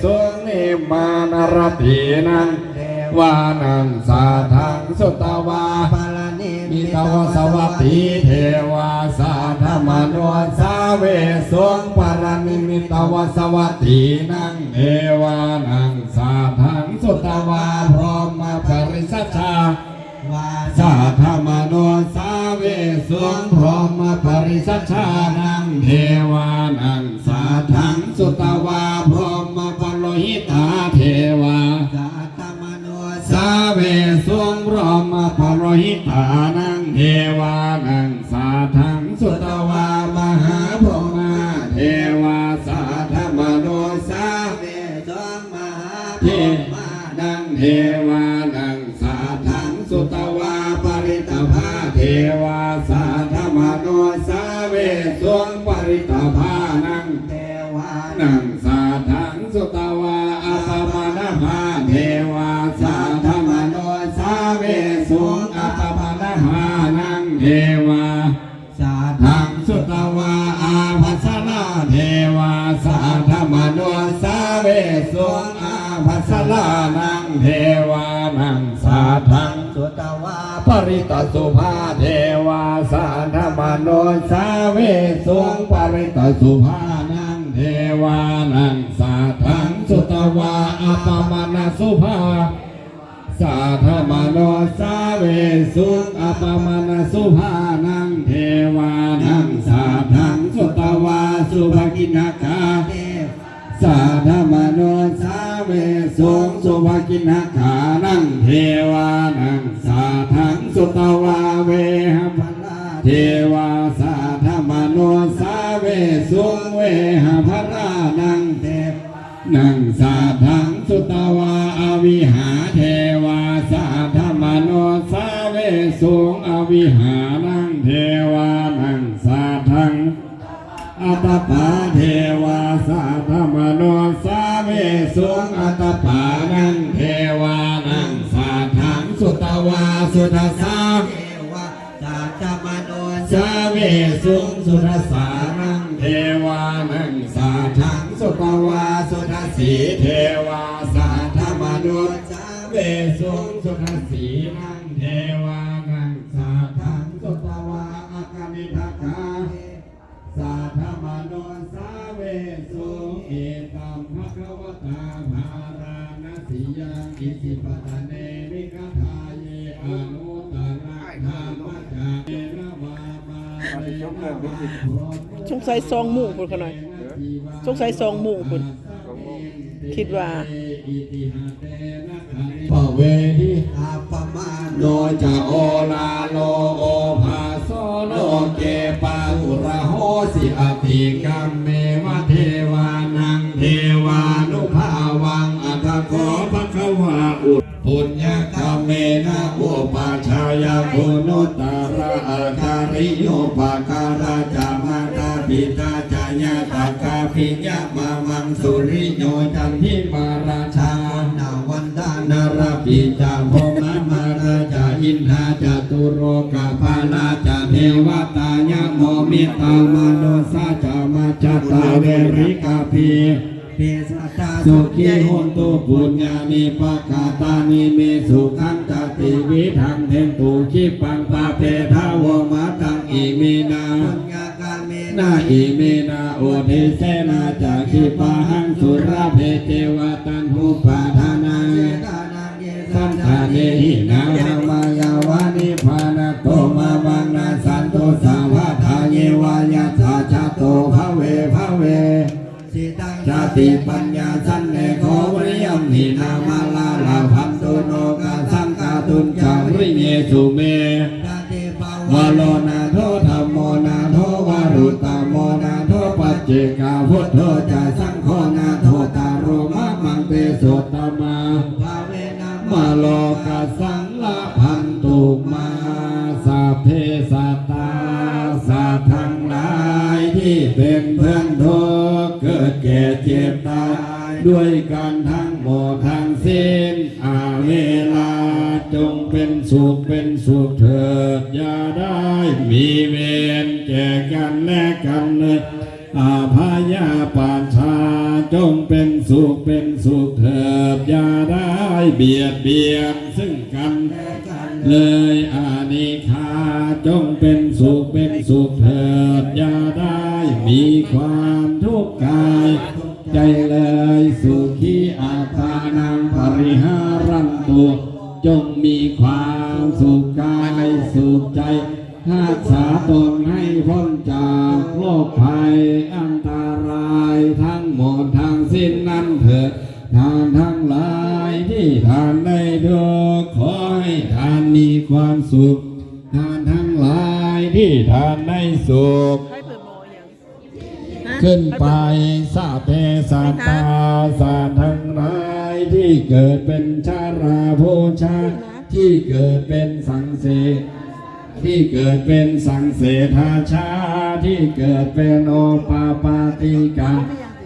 ສຸງນິມມານະລະຕີນັງ ເທວານັງສາທັງສຸຕະວາ ປະລະນິມິຕະວະສະວັດຖີເທວາ ສາທະມະໂນສາເວສຸງ ປະລະນິມິຕະວະສະວັດຖີນັງ ເທວານັງສາທັງສຸຕະວາ ພົມມະປະລິສັດຊາ ສາທະມະໂນສາເວສຸງ ພົມມະປະລິສັດຊານັງ ເທວານັງສາທັງສຸຕະວາ ພົມມະປະໂລຫິຕາເທວາ ສາທະມະໂນສາເວສຸງ ພົມມະປະໂລຫິຕານັງ ເທວານັງສາທັງສຸຕະວາ ມະຫາພົມມາເທວາ ສາທະມະໂນສາເວສຸງ ມະຫາພົມມານັງ ເທວານັງ ສາທັງສຸຕະວາ ປະລິດຕະພາເທວາ ສາທະມະໂນສາເວສຸງ ປະລິດຕະພານັງ ເທວານັງສາທັງສຸຕະວາ ອັບປະມານະພາເທວາ ສາທະມະໂນສາເວສຸງ ອັບປະມານະພານັງ ເທວາ ສາທັງສຸຕະວາ ອາພັດສະລາເທວາ ສາທະມະໂນສາເວສຸງ ອາພັດສະລານັງ ເທວານັງສາທັງສຸຕະວາ ປະລິດຕະສຸພາເທວາ ສາທະມະໂນສາເວສຸງ ປະລິດຕະສຸພານັງ ເທວານັງສາທັງສຸຕະວາ ອັບປະມານະສຸພາ ສາທະມະໂນສາເວສຸງ ອັບປະມານະສຸພານັງ ເທວານັງສາທັງສຸຕະວາ ສຸພະກິນນະກາ ສາທະມະໂນສາເວສຸງ ສຸພະກິນນະການັງ ເທວານັງສາທັງສຸຕະວາ ເວຫະພະລາເທວາ ສາທະມະໂນສາເວສຸງ ເວຫະພະລານັງ ເທວາ ນັງສາທັງສຸຕະວາ ອະວິຫາເທວາ ສາທະມະໂນສາເວສຸງ ອະວິຫານັງ ເທວານັງສາທັງ ອັດຕະປາເທວາ ສາທະມະໂນສາເວສຸງ ອັດຕະປານັງ ເທວານັງສາທັງສຸຕະວາ ສຸທັດສາ ສາທະມະໂນສາເວສຸງ ສຸທັດສານັງ ເທວານັງສາທັງສຸຕະວາ ສຸທັດສີເທວາ ສາທະມະໂນສາເວສຸງ ສຸທັດສີນັງ ເທວານັງສາທັງສຸຕະວາ ອາການິທັກຂາ ສາທະມະໂນສາເວສຸງ ເອຕັມພະຄະວະຕາ ພາລານະສີຍັງ ອິສິປະຕະເນ ມິກະທາເຍ ອະນຸດຕະລັງທຳມະຈາເນນະວາມາເມນະວາໂພ ສົງໄສສອງໂມງພຸ້ນຂະນ້ອຍ ສົງໄສສອງໂມງພຸ້ນ ຄິດວ່າ ປະເວຫິ ອັບປະມາໂນຈະໂອລາໂນ ໂອພາໂສໂລເກ ປາປຸຣະໂຫສິ ອະຕິກຳເມວະເທວານັງ ເທວານຸພາວັງ ອັດຖະໂຂ ພະຄະວາ ອຸ ປຸນຍະກຳເມນະ ອຸປະຊາຍະຄຸນຸດຕະລະ ອາຈາລິໂຍປະກາລະຈະ ມາຕາປິຕາຈະຍາຕະກາປິຍະມາມັງ ສຸລິໂຍຈັນທິມາລາຊາ ນະວັນ ຕານາລະປິຈາ ພົມມະມາລາຈາ ອິນທາຈະຕຸໂລກະປາລາຈາ ເທວະຕາຍະໂມ ມິດຕາມະນຸດສາຈາ ມັດຈະຕາເວຣິກາປິ ເພສັດຕາ ສຸຂີໂຫນຕຸ ປຸນຍານິປະກະຕານິ ເມສຸຂັງຈະຕິວິທັງ ເພັນຕຸ ຂິບປັງ ປະເປທາໂວ ມະຕັງ ອິເມນາ ນາ ອິເມນາ ໂອທິເສນາຈະ ຂິບປະຫັງ ສຸລະເພ ເຈວະ ຕັນຫູປາທານາ ສັນຕາເນຫິ ນາ ມາຍາວາ ນິບພານະໂຕ ມາວັງນະສັນຕຸ ສາວະທາ ເຍວາ ຍັດຖາ ຈະໂຕ ພະເວ ພະເວ ສິຕັງ ຈາຕິປັນຍາ ສັນເນໂກ ວິລິຍັມຫິ ນາ ມາລາລະພັນຕຸ ໂນກະສັງກາຕຸນຈາ ວະຣິເຍສຸເມ ຍະຕິພາ ວະໂລນາໂທ ທຳໂມນາໂທ ວະລຸດຕະໂມນາໂທ ປັດເຈກະພຸດໂທຈະ ສັງໂຄນາໂທ ຕາໂຣມະມັງ ເຕໂສຕະມາ ພາເວນະ ມະໂລກະສັງ ລະພັນຕຸມາ ສັບເພສັດຕາ ສັດທັງຫຼາຍທີ່ເປັນເພື່ອນທຸກ ເກີດແກ່ເຈັບຕາຍດ້ວຍກັນທັງໝົດທັງສິ້ນ ອາເວລາ ຈົ່ງເປັນສຸກເປັນສຸກເຖີດ ຢ່າໄດ້ມີເວນແກ່ກັນແລະກັນເນີນ ອາພະຍາປັດຊາ ຈົ່ງເປັນສຸກເປັນສຸກເຖີດ ຢ່າໄດ້ບຽດບຽນຊຶ່ງກັນເລີຍ ອານິກຂາ ຈົ່ງເປັນສຸກເປັນສຸກເຖີດ ຢ່າໄດ້ມີຄວາມທຸກກາຍທຸກໃຈເລີຍ ສຸຂີອັດຕານັງປະລິຫາຣັນຕຸ ຈົ່ງມີຄວາມສຸກກາຍສຸກໃຈ ຮັກສາຕົນໃຫ້ພົ້ນຈາກໂລກໄພ ອັນຕະລາຍທັງໝົດທັງສິ້ນນັ້ນເທີດ ທ່ານທັງຫຼາຍທີ່ທ່ານໄດ້ທຸກ ຂໍໃຫ້ທ່ານມີຄວາມສຸກ ທ່ານທັງຫຼາຍທີ່ທ່ານໄດ້ສຸກ ຂຶ້ນໄປ ສາເພສັດຕາ ສັດທັງຫຼາຍທີ່ເກີດເປັນຊະລາໂພຊາ ທີ່ເກີດເປັນສັງເສ ທີ່ເກີດເປັນສັງເສທາຊາ ທີ່ເກີດເປັນໂອປະປາຕິກາ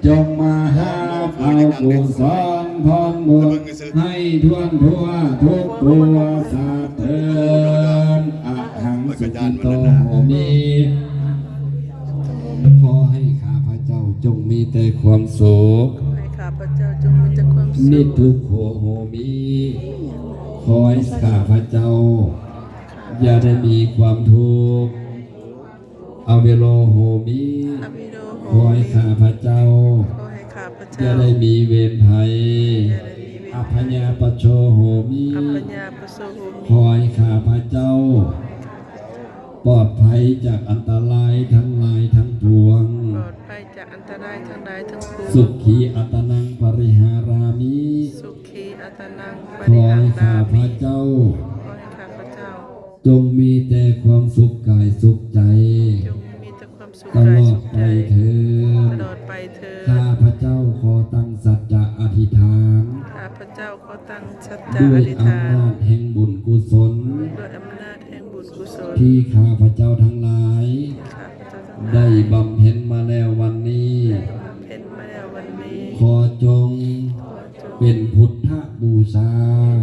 ຈົ່ງມາຮັບເອົາກຸສົນຜົນບຸນໃຫ້ທົ່ວນທົ່ວທຸກຕົວສັດເທີນ ອະຫັງສຸກິໂຕໂຫມິ ຂໍໃຫ້ຂ້າພະເຈົ້າຈົ່ງມີແຕ່ຄວາມສຸກ ຂໍໃຫ້ຂ້າພະເຈົ້າຈົ່ງມີແຕ່ຄວາມສຸກ ນິດທຸກໂຂໂຫມິ ຂໍໃຫ້ຂ້າພະເຈົ້າຢ່າໄດ້ມີຄວາມທຸກ ອະວິໂລໂຫມິ ອະວິໂລໂຫມິ ຂໍໃຫ້ຂ້າພະເຈົ້າ ຂໍໃຫ້ຂ້າພະເຈົ້າ ຢ່າໄດ້ມີເວນໄພ ຢ່າໄດ້ມີເວນໄພ ອັບພະຍາປະໂຊໂຫມິ ອັບພະຍາປະໂຊໂຫມິ ຂໍໃຫ້ຂ້າພະເຈົ້າ ປອດໄພຈາກອັນຕະລາຍທັງຫຼາຍທັງປວງ ປອດໄພຈາກອັນຕະລາຍທັງຫຼາຍທັງປວງ ສຸຂີອັດຕານັງປະລິຫາຣາມິ ສຸຂີອັດຕານັງປະລິຫາຣາມິ ຂໍໃຫ້ຂ້າພະເຈົ້າ ຂໍໃຫ້ຂ້າພະເຈົ້າ ຈົ່ງມີແຕ່ຄວາມສຸກກາຍສຸກໃຈ ຈົ່ງມີແຕ່ຄວາມສຸກກາຍສຸກໃຈ ຕະຫຼອດໄປເທີນ ຕະຫຼອດໄປເທີນ ຂ້າພະເຈົ້າຂໍຕັ້ງສັດຈະອະທິຖານ ຂ້າພະເຈົ້າຂໍຕັ້ງສັດຈະອະທິຖານ ດ້ວຍອຳນາດແຫ່ງບຸນກຸສົນ ດ້ວຍອຳນາດແຫ່ງບຸນກຸສົນ ທີ່ຂ້າພະເຈົ້າທັງຫຼາຍ ທີ່ຂ້າພະເຈົ້າທັງຫຼາຍ ໄດ້ບຳເພັນມາແລ້ວວັນນີ້ ໄດ້ບຳເພັນມາແລ້ວວັນນີ້ ຂໍຈົ່ງ ຂໍຈົ່ງ ເປັນພຸດທະ ບູຊາ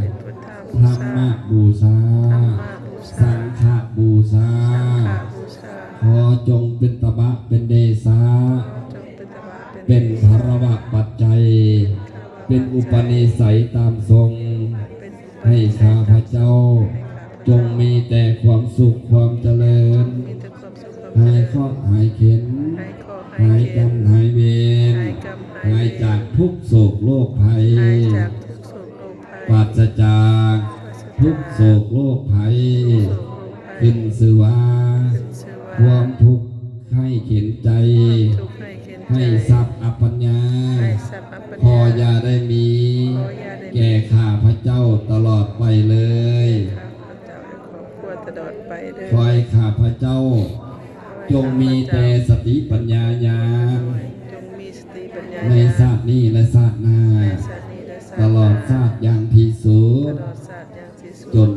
ເປັນພຸດທະບູຊາ ທຳມະບູຊາ ທຳມະບູຊາ ສັງຄະບູຊາ ສັງຄະບູຊາ ຂໍຈົ່ງເປັນຕະບະເປັນເດຊາ ຂໍຈົ່ງເປັນຕະບະເປັນເດຊາ ເປັນພາລະວະປັດໄຈ ເປັນພາລະວະປັດໄຈ ເປັນອຸປະນິໄສຕາມຊົງ ເປັນອຸປະນິໄສຕາມຊົງ ໃຫ້ຂ້າພະເຈົ້າ ໃຫ້ຂ້າພະເຈົ້າ ຈົ່ງມີແຕ່ຄວາມສຸກຄວາມຈະເລີນ ມີແຕ່ຄວາມສຸກຄວາມຈະເລີນ ຫາຍເຄາະຫາຍເຂັນ ຫາຍເຄາະຫາຍເຂັນ ຫາຍກຳຫາຍເວນ ຫາຍກຳຫາຍເວນ ຫາຍຈາກທຸກໂສກໂລກໄພ ຫາຍຈາກທຸກໂສກໂລກໄພ ປາສະຈາກ ປາສະຈາກ ທຸກໂສກໂລກໄພ ທຸກໂສກໂລກໄພ ຂຶ້ນຊື່ວ່າ ຂຶ້ນຊື່ວ່າ ຄວາມທຸກໄຂ້ເຂັນໃຈ ຄວາມທຸກໄຂ້ເຂັນໃຈ ໃຫ້ຊັບອັບປັນຍາ ໃຫ້ຊັບອັບປັນຍາ ຂໍຢ່າໄດ້ມີ ຂໍຢ່າໄດ້ມີ ແກ່ຂ້າພະເຈົ້າຕະຫຼອດໄປເລີຍ ແກ່ຂ້າພະເຈົ້າ ແລະ ຄອບຄົວຕະຫຼອດໄປເດີ ຂໍໃຫ້ຂ້າພະເຈົ້າ ຂໍໃຫ້ຂ້າພະເຈົ້າ ຈົ່ງມີແຕ່ສະຕິປັນຍາຍານ ຈົ່ງມີສະຕິປັນຍາຍານ ໃນຊາດນີ້ ແລະ ຊາດໜ້າ ໃນຊາດນີ້ ແລະ ຊາດໜ້າ ຕະຫຼອດຊາດຢ່າງທີ່ສຸດ ຕະຫຼອດຊາດຢ່າງທີ່ສຸດ ຈົນ